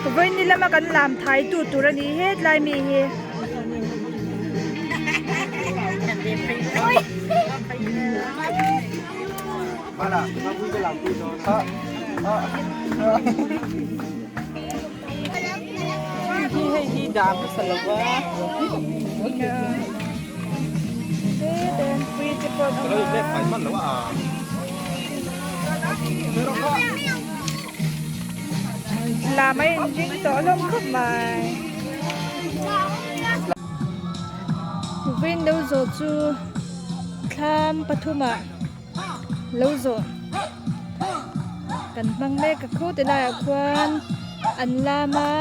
Vawiin ni lama kan lam thai tu tur a ni hetlai mi hi. Lam a inring tawh hlawm khawp mai. Window zawh chu thlam pathumah lo zawh kan hmang mek a khu ti laiah khuan an lam a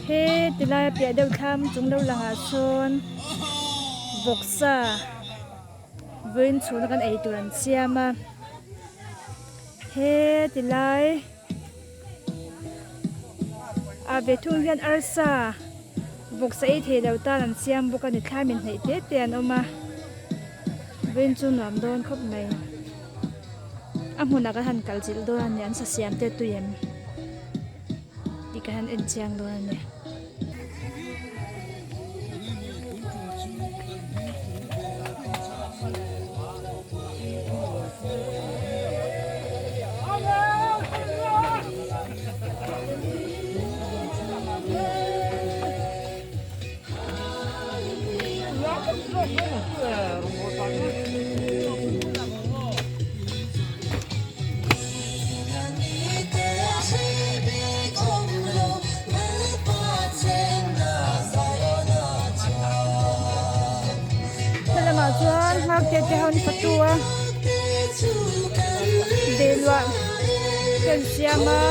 he ti laia piah deuh thlam chung lo langah sawn vawksa vawiin chhuna kan ei tur an siam a he ti lai ah ve thung hian arsa vawksa ei thei lo tan an siam bawk a ni thlai min hnaih te te an awm a vawiin chu nuam dawn khawp mai a hmunah kan han kal chilh dawn a ni an sa siam te tui em tih kan han en chiang dawn a ni. Helamah chuan nghakte te ho an fatu a behluah te an siam a.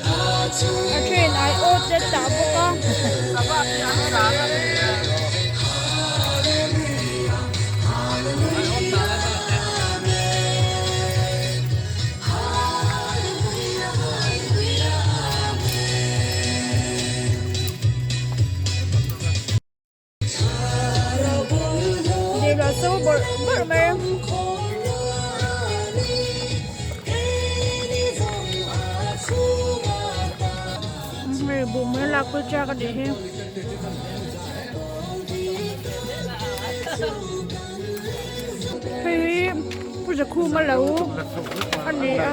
A train ai awt te tah bawk a. Dil a so bawrh bawrh mai a. Hei buh mai lak pawh chak a nih hi. Hei hi Pu Zakhuma lo a ni a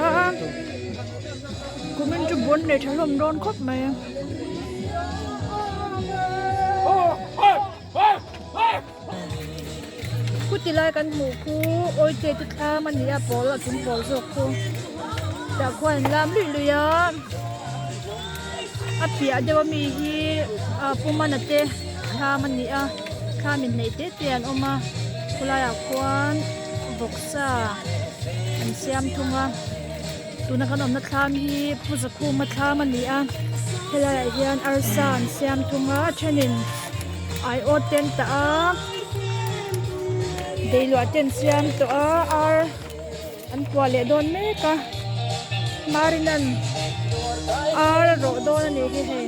kumin chu bon nei tha hlawm dawn khawp mai. Khuti lai kan hmuh khu awite te thlam a ni a pawl a chung pawl zawk khu tah khuan an lam luih luih a a piah deuh ami hi ah pumana te thlam a ni a thlam inneih te te an awm a khawlaiah khuan vawksa an siam thung a tuna kan awmna thlam hi pu zakhuma thlam a ni a helaiah hian arsa an siam thung a a thenin. Aiawt te an tah a deiluah te an siam tawh a ar an puah leh dawn mek a Marina'n ar a rawh dawn a nih hi hei.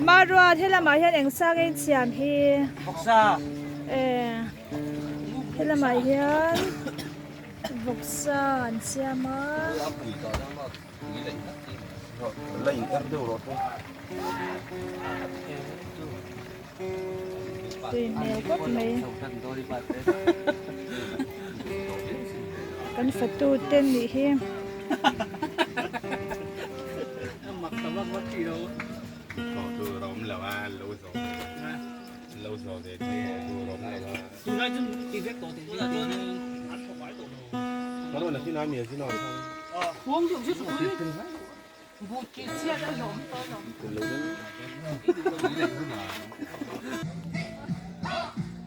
Marua helamah hian eng sang in siam hi helamah hian vawksa an siam a. Tui hmel khawp mai. Kan fatu te nih hi.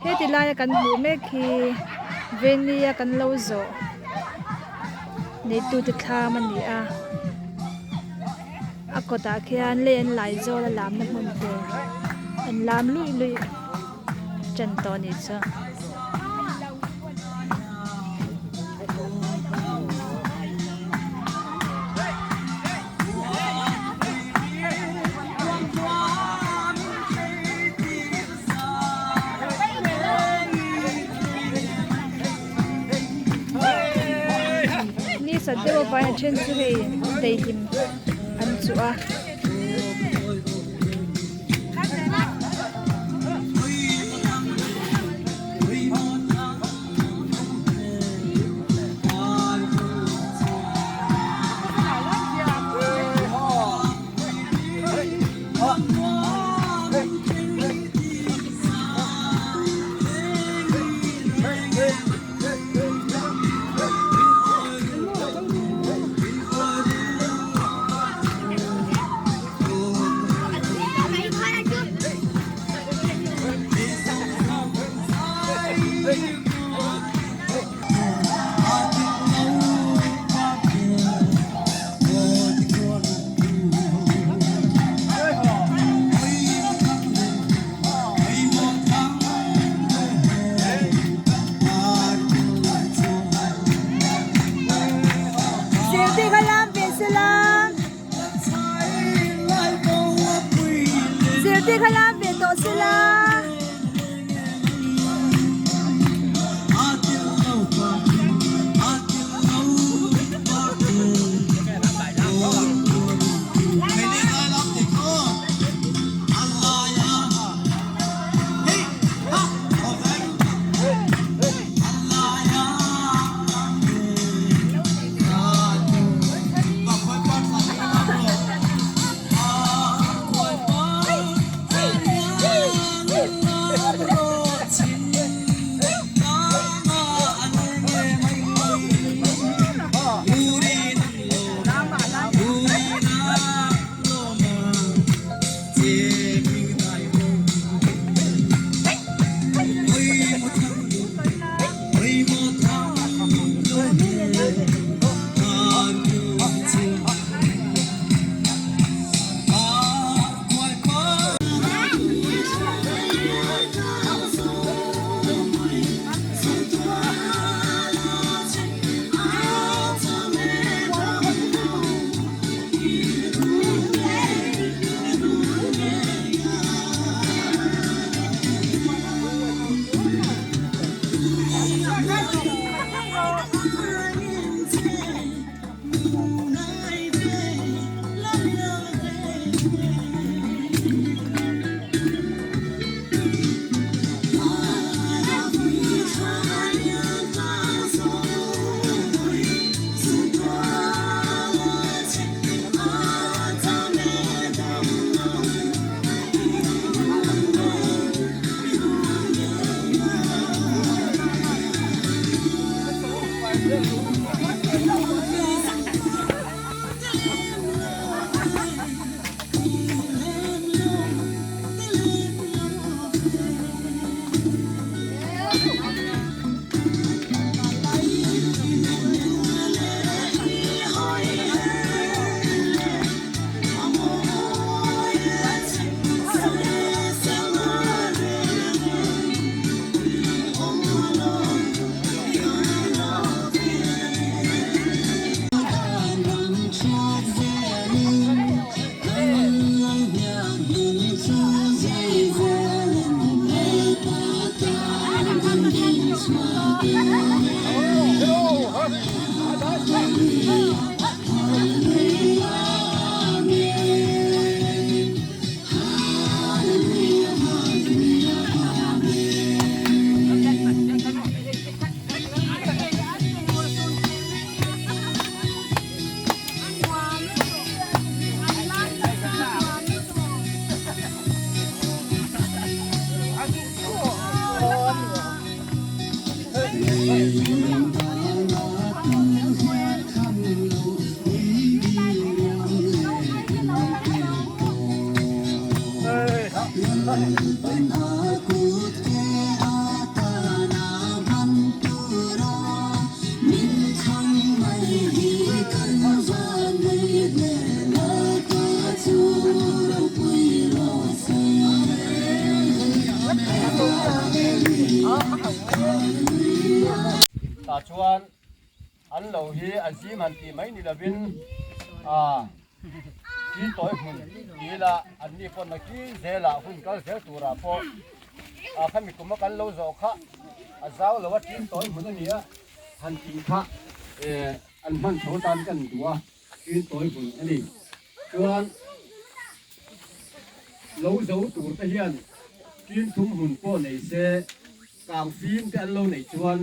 Heti laia kan hmuh mek hi Venia kan lo zawh neitute thlam a ni a a kawtah khian lei an lai zawl a lamna hmun tur an lam luih luih ṭan tawh a nih chu. Ni sat deuh avangin a then chu hei daihlim an chuh a. Zirtir kha lam ve sela Zirtir kha lam ve tawh sela. Tah chuan an lo hi a zim han tih mai ni lovin ah tin tawi hmun tila an ni pawh nakin zelah hun kal zel turah pawh ah khami kuma kan lo zawh kha a zau lo a tin tawi hmun a ni a han tih kha eh an hman tho tan kan duh a tin tawi hmun a ni chuan lo zo tur te hian tin thum hmun pawh nei se kang fim te an lo neih chuan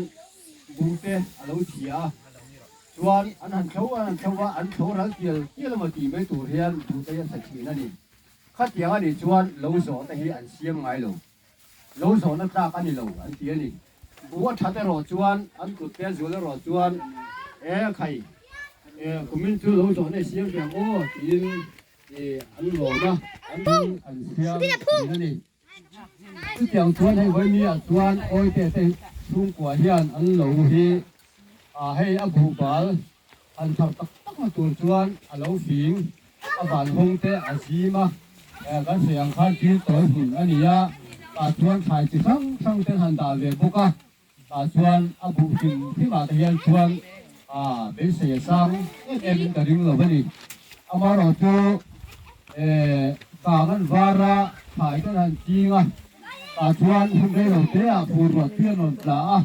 buh te a lo chhia a. Chuan an han thlo a, an han thlo a, an thlo ral tial tial emaw tih mai tur hian duhte hi a sa thin a ni. Khatiang a nih chuan lo zawh te hi an siam ngai lo. Lo zawhna tlak a ni lo an ti a ni. Buh a that erawh chuan an kut te a zul erawh chuan e khai e kumin chu lo zawhna i siam ve ang aw tiin e an lawm a, an an siam thin a ni. Chutiang chuan hei Vawinia chuan Awite te chhungkua hian an lo hi ah hei a buhbal han thar tak tak na tur chuan a lo fing a van hawng te a zim a, kan sawi ang khan thil tawi hmun a ni a, tah chuan thlai chi hrang hrang ten han dah ve bawk a, tah chuan a buh hrim hrim ah te hian chuan ah beisei a sang em em in ka ring lo a ni. Amaherawhchu eh kang an var a, thlai ten han ching a, tah chuan hun rei lo te ah fur ruah tui an rawn tla a,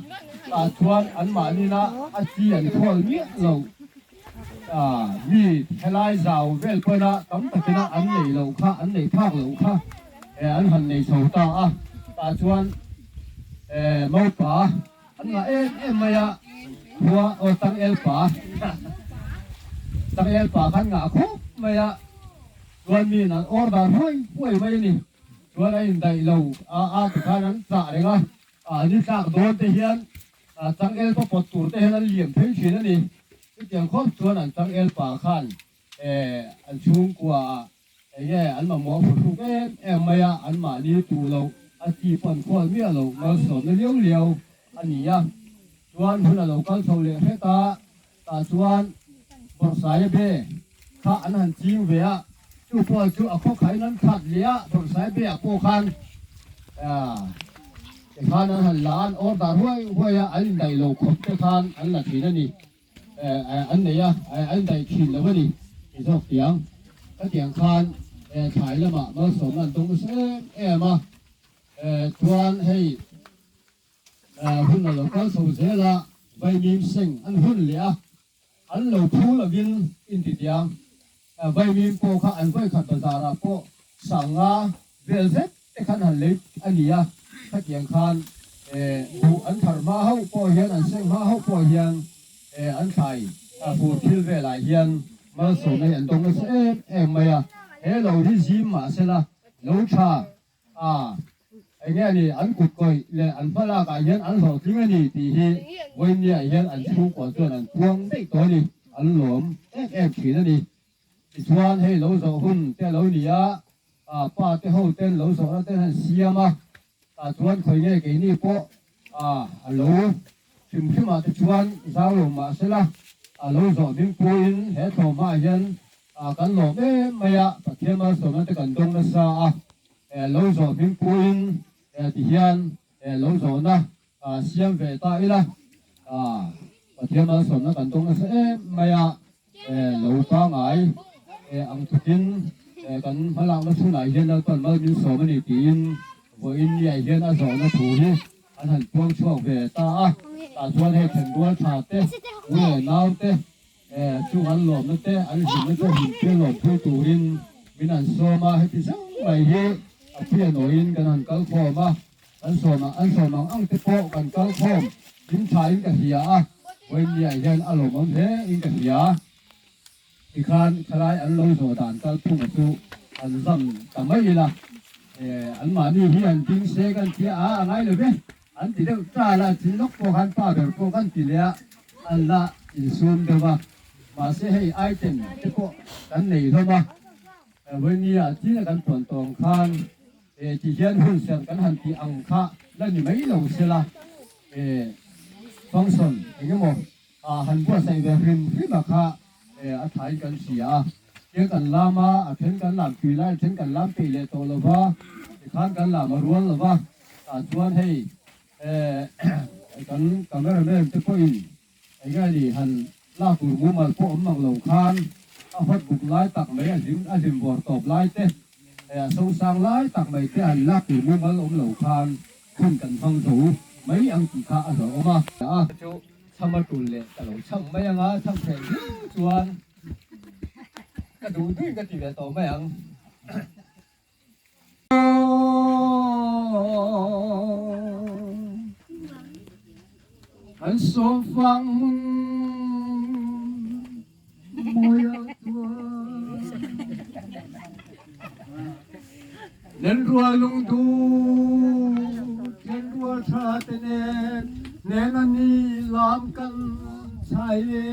tah chuan anmahnin a a chi an khawl miah lo. Ah mi helai zau vel pawina tam takina an neih loh kha, an neih phak loh kha eh an han nei chho ta a, tah chuan eh maupa An ngah em em mai a, khua aw Tangel pa Tangel pa khan ngah khawp mai a, chuan miin an order huai huai mai a ni. Chuan a indaih lo a a ti khan an chah reng a, a ni tlak dawn te hian Tangel pa pawt tur te hian an liam phei thin a ni. Chutiang khawp chuan an Tangel pa khan eh an chhungkua ah Enge an mamawh a phuhruk em em mai a, anmahni tuh loh a chi pawn khual miah loh malsawmna liau liau a ni a. Chuan hun a lo kal chho leh hret a, tah chuan Bawrhsaia be kha an han ching ve a, chu pawh chu a khawkhain an khat leh a, Bawrhsaia be ah pawh khan tikhan an han la a, an order huai huai a, an indaih lo khawp te khan an la thin a ni. An nei a, an daih thin lo a ni ti zawk tiang. Khatiang khan thlai lamah malsawmna an dawng nasa em em a, chuan hei hun a lo kal chho zel a, vaimim seng an hun leh a, an lo phu lovin inti tiang. Vaimim pawh kha an vawikhat bazarah pawh sanga vel zet te khan han lei a ni a, khatiang khan buh an thar hma hauh pawh hian an seng hma hauh pawh hian an thlai fur thil velah hian malsawmna hi an dawng nasa em em mai a, he lo hi zim mahsela lo tha A, enge a ni, an kut kawih leh an hmalak ah hian an hlawhtling a ni tih hi vawinia hian an chhungkua chuan an puang daih tawh a ni, an lawm em em thin a ni. Tichuan hei lo zawh hun te a lo ni a, a pa te ho ten lo zawhna ten han siam a, tah chuan khawi nge keini pawh a a lo hrim hrim ah te chuan zau lo mah sela a lo zawh ding puiin he thlawhhma ah hian Ah kan lawm em mai a, Pathian malsawmna te kan dawng nasa a, eh lo zawh hming puiin eh ti hian eh lo zawhna ah siam ve ta ila, ah Pathian malsawmna kan dawng nasa em mai a, eh lo pangai eh ang tukin eh kan hmalakna chhunah hian Lalpan mal min sawm a ni tiin vawiin niah hian a zawhna thu hi an han puang chhuak ve ta a, tah chuan hei thenrual tha te, u leh nau te, Chung an lawmna te, an hlimna te hlimtir lawmpui turin min han sawm a, heti zau mai hi a pianoin kan han kal khawm a, kan sawm ang an sawm ang ang te pawh kan kal khawm hlim thain ka hria a, vawiinniah hian a lawmawm hle in ka hria. Tikhan khalai an lo zawh dan kalphunga chu an zam ta mai ila, anmahni hi an ding se kan tia a, a ngai lo ve. An ti deuh tal a, chin lawk pawh khan pa ber pawh kan ti leh a, an la insum deuh a. Mahse hei item te pawh kan nei hlawm a, vawinia thil a kan puan tawng khan. Ti hian hun serh kan han tih ang kha la ni mai lo sela, function eng emaw han buatsaih ve hrim hrim a kha a thain kan hria a. Tiang kan lam a, a then kan lam tui lai, a then kan lam peih leh tawh lo va, tikhan kan lam a rual lo va, tah chuan hei kan cameraman te pawhin Eng nge ni han lak tur mumal pawh awm mang lo khan a hawt buk lai tak mai a hlim a hlim vawr tawp lai te eh a sosang lai tak mai te han lak tur mumal awm lo khan hun kan hmang zo mai ang tih kha a hlauhawm a. A chu chham a tul leh ka lo chham mai anga chham hreh viau chuan ka duh duhin ka ti ve tawh mai ang. An sawm fang mawi ah chuan Lenrual lungdu Lenrual tha te nen nen a ni lam kan chai e.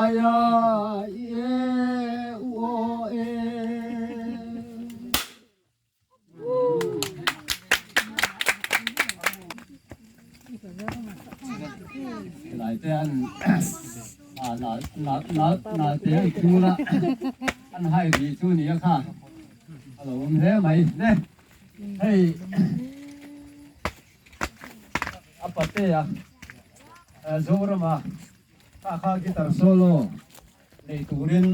Aya i e u o e. Lai te an na na na na te an thu la an hai ri chu ni a kha a lo awm hle mai ne hei a pate a Zorama Kha kha guitar solo nei turin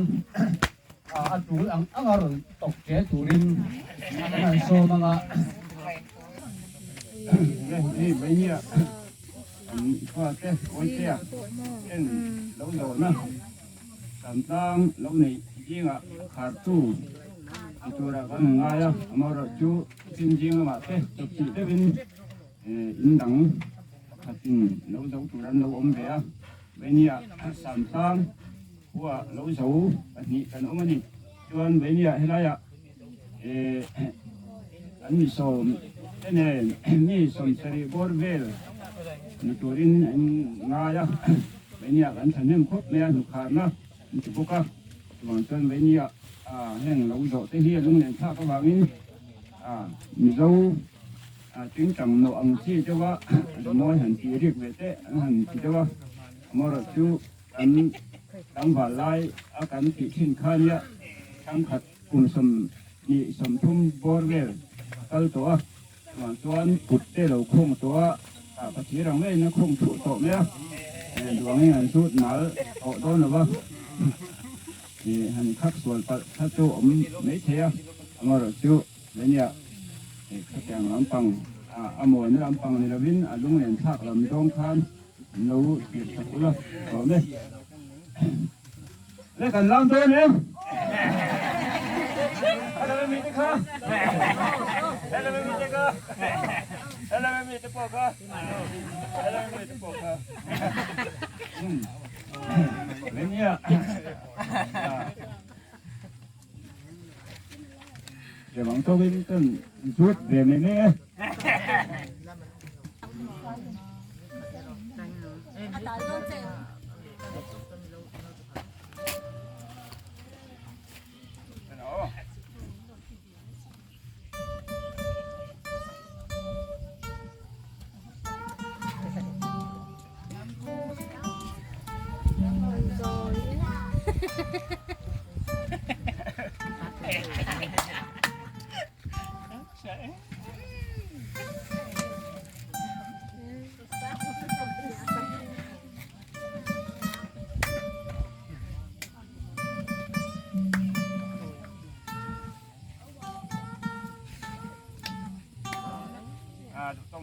a tul ang ang a rawn tawk hle turin an han sawm ang a. Hei mai nia an fate Awihtea en lo zawhna Samtlang lo neih zingah khartu ti turah kan han ngai a, amaherawhchu chin zing lamah te chawpchilh deuhin In dang pakhatin lo zo tur an lo awm ve a, Vainia Samtlang khua lo zo pahnih kan awm a ni. Chuan Vainia helaiah an mi sawm te nen mi sawmsarih bawr vel ni turin an ngai a, Vainia kan thahnem khawp mai a, hnukharna an ti bawk a. Chuvang chuan Vainia heng lo zawh te hi a lunglen thlak avangin Mizo Tingtang nawh ang chi deuh a, rimawi han tih rik ve teh an han ti deuh a, amaherawh chu kan tlangval lai a kan tih thin kha nia thangkhat kum sawmhnih sawmthum bawr vel a kal tawh a, chuvang chuan kut te lo khawng tawh a, tah pathir ang maiin a khawng thuh tawh mai a, duangin an zut nal tawh dawn lo va, han khak sual palh kha chu awm maithei a, amaherawh chu. Nia, khatiang lampang a mawina lampang ni lovin a lunglen thlak lam zawng khan an lo tirh sak ula tawh e. Le kan lam dawn em? Hello mi te kha. Hello mi te kha. Hello mi te pawh kha. Hello mi te pawh kha. Nia. Bang tawkin kan zut ve mai mai e.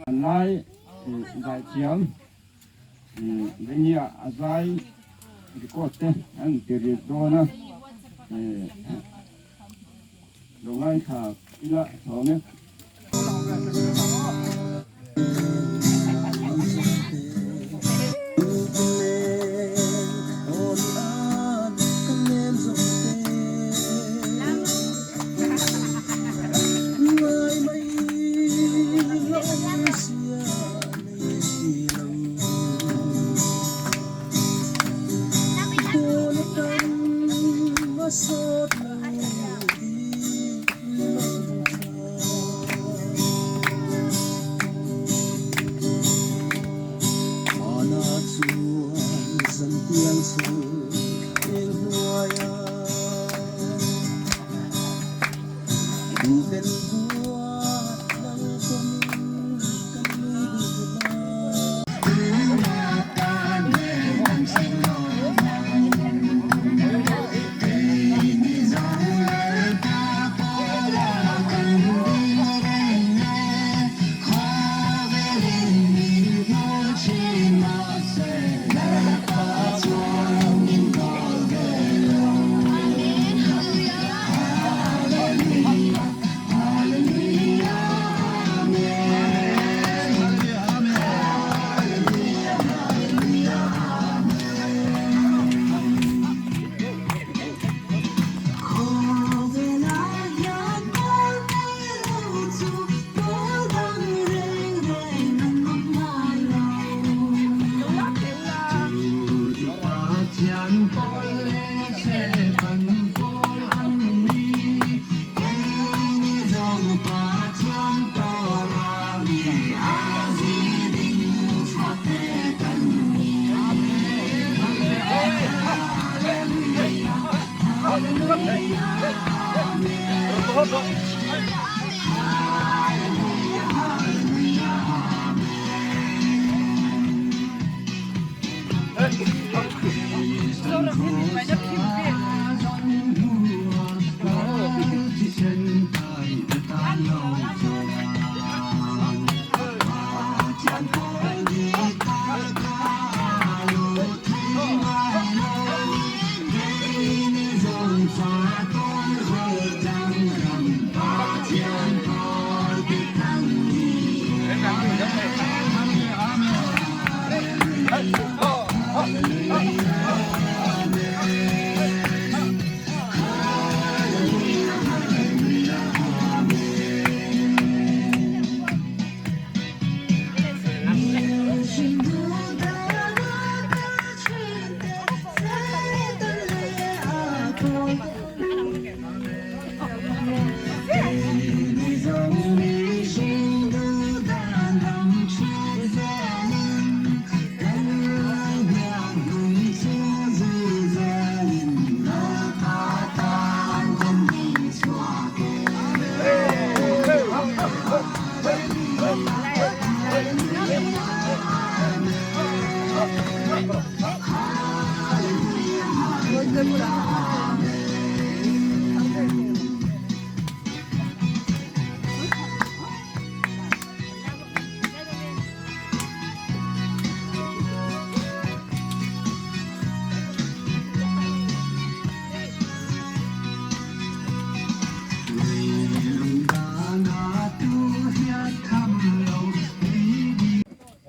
An lai zai thiam venghiah a zai record te an ti rit dawn a lo ngaithla ila thawng e.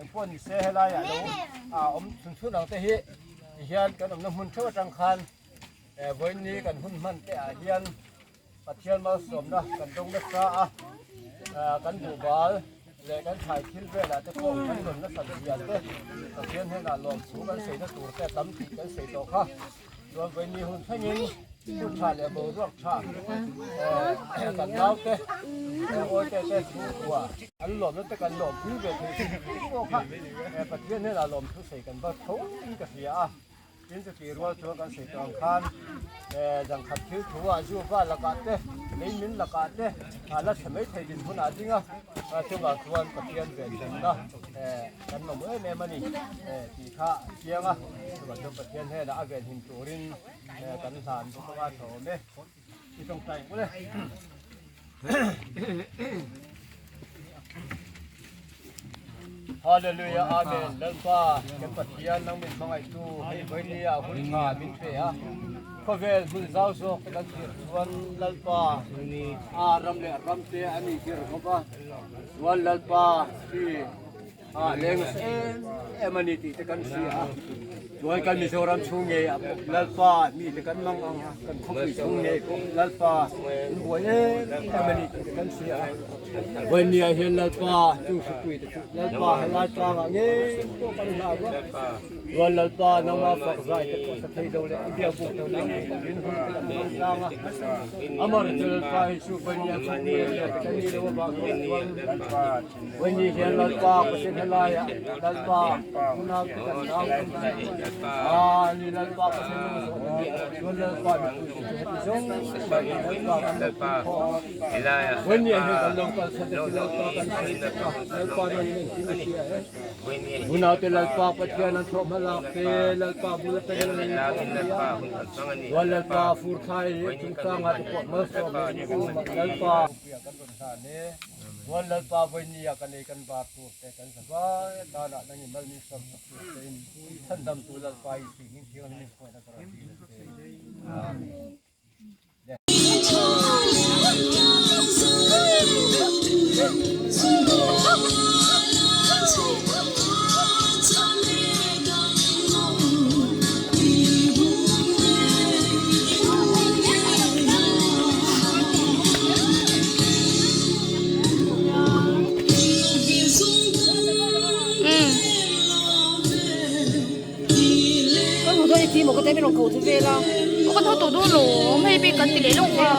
Engpawh ni se helaiah lo a awm chhun chhun ang te hi tihian kan awmna hmun theuh atang khan vawiin ni kan hun hman te ah hian Pathian malsawmna kan dawng nasa a, kan duhbal leh kan thlai thil velah te pawh kan rawn nasat zia te Pathian hnenah lawmthu kan saina tur te a tam tih kan sawi tawh kha. Chuan vawiin hun thlengin hun tha leh boruak tha kan naute Awite te chhungkua an lawmna te kan lawmpui ve thei pawh kha Pathian hnenah lawmthu sawi kan va tho in ka hria a. Tin chutih rual chuan kan sawi tawh ang khan zangkhat thil thu ah zu va lakah te lei min lakah te la chhe mai thei din hunah a ding a, chuvang chuan Pathian venhimna kan mamawh em em a ni tih kha a chiang a, chuvang chuan Pathian hnenah a venhim turin kan hlan bawk anga tha awm e. I tawngtai ang ule. Hallelujah Amen Lalpa kan Pathian nang min hmangaihtu hei vawinia hun tha min pe a khawvel hmun zau zawk te kan thlir chuan Lalpa a ram leh ram te an intir khawp a chuan Lalpa hi a leng nasa em em a ni tih te kan hria a chuan kan Mizoram chhung ngei ah pawh Lalpa mi te kan mang ang a kan khawpui chhung ngei pawh Lalpa in buai em em a ni tih te kan hria a Vawinia ah hian Lalpa chu hripui te chu Lalpa helai tlangah ngei pawh kan hlau a. Chuan Lalpa nangma fak zai te pawh sa thei lo leh i biak buk lo leh in hun te kan hmang tlang a. Amar chu Lalpa hi chu vawinia chhung leh leh te kan ni lo avang hian chuan vawiini hian Lalpa Pathian helaiah Lalpa unau te kan nau kan a ni Lalpa Pathian lung zawh na ni chuan Lalpa mipui te chu heti zawng mai in Lalpa kan lo pui khawh a vawinia hian kan lo kal chhan te chu Lalpa kan sawi vek a Lalpa nangin engkim i hria e. Unaute Lalpa Pathian an thlawh hmalak te, Lalpa bul atangin an inkhawm a, Chuan Lalpa fur thlai leh chungchangah te pawh malsawm leh inkhawm a, Lalpa. Puia kan rawn hlan e, Chuan Lalpa vawinia kan ei kan bar tur te kan za vai atan ah nangin mal min sawm sak tur te in chhandamtu Lalpa Isu hming thianghlim in khawngaihna ka rawn dil a che. Amen. Kan hmu dawn i ti maw ka te min rawn ko chu vel a. Aw kan haw tawh dawn lo hei bik kan ti leh lawk a.